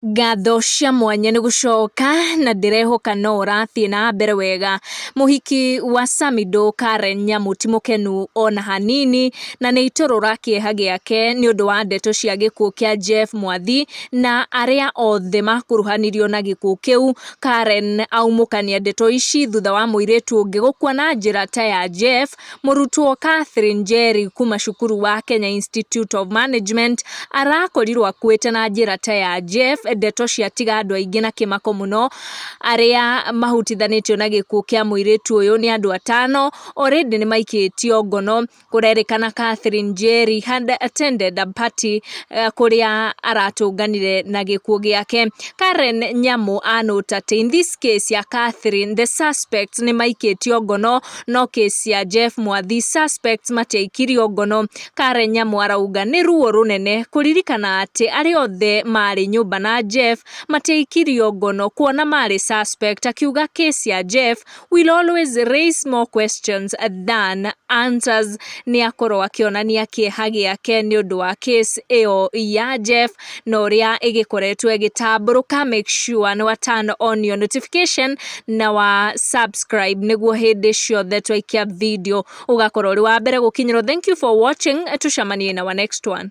Ngatho cia mwanya nĩ gũcoka na ndĩrehoka no ũrathiĩ na mbere wega. Mũhiki wa Samidoh Karen Nyamu ti mũkenu ona hanini na nĩ aitũrũra kĩeha gĩake nĩ ũndũ wa ndeto cia gĩkuũ kĩa Jeff Mwathi na arĩa othe makuruhanirio na gĩkuũ kĩu. Karen aumũkania ndeto ici thutha wa mũirĩtu ũngĩ gũkua na njĩra ta ya Jeff. Mũrutwo Catherine Njeri kuma cukuru wa Kenya Institute of Management arakorirwo akuĩte na njĩra ta ya Jeff, ndeto ciatiga andũ aingĩ na kĩmako mũno. Arĩa mahutithanĩtio na gĩkuũ kĩa mũirĩtu ũyũ nĩ andũ atano, already nĩ maikĩtio ngono. Kũrerĩkana Catherine Njeri had attended a party kũrĩa aratũnganire na gĩkuũ gĩake. Karen Nyamu anũta atĩ in this case ya Catherine, the suspects nĩ maikĩtio ngono, no case ya Jeff Mwathi suspects matiaikirio ngono. Karen Nyamu arauga nĩ ruo rũnene kũririkana atĩ arĩa othe marĩ nyũmba na Jeff matiaikirio ngono kuona marĩ suspect, akiuga case ya Jeff will always raise more questions than answers. Nĩ akorwo akĩonania kĩeha gĩake nĩ ũndũ wa case ĩyo ya Jeff na ũrĩa ĩgĩkoretwo ĩgĩtambũrũka. Make sure nĩ wa turn on your notification na wa subscribe nĩguo hĩndĩ ciothe twaikia video ũgakorwo ũrĩ wa mbere gũkinyĩrwo. Thank you for watching, tucemanie in our next one.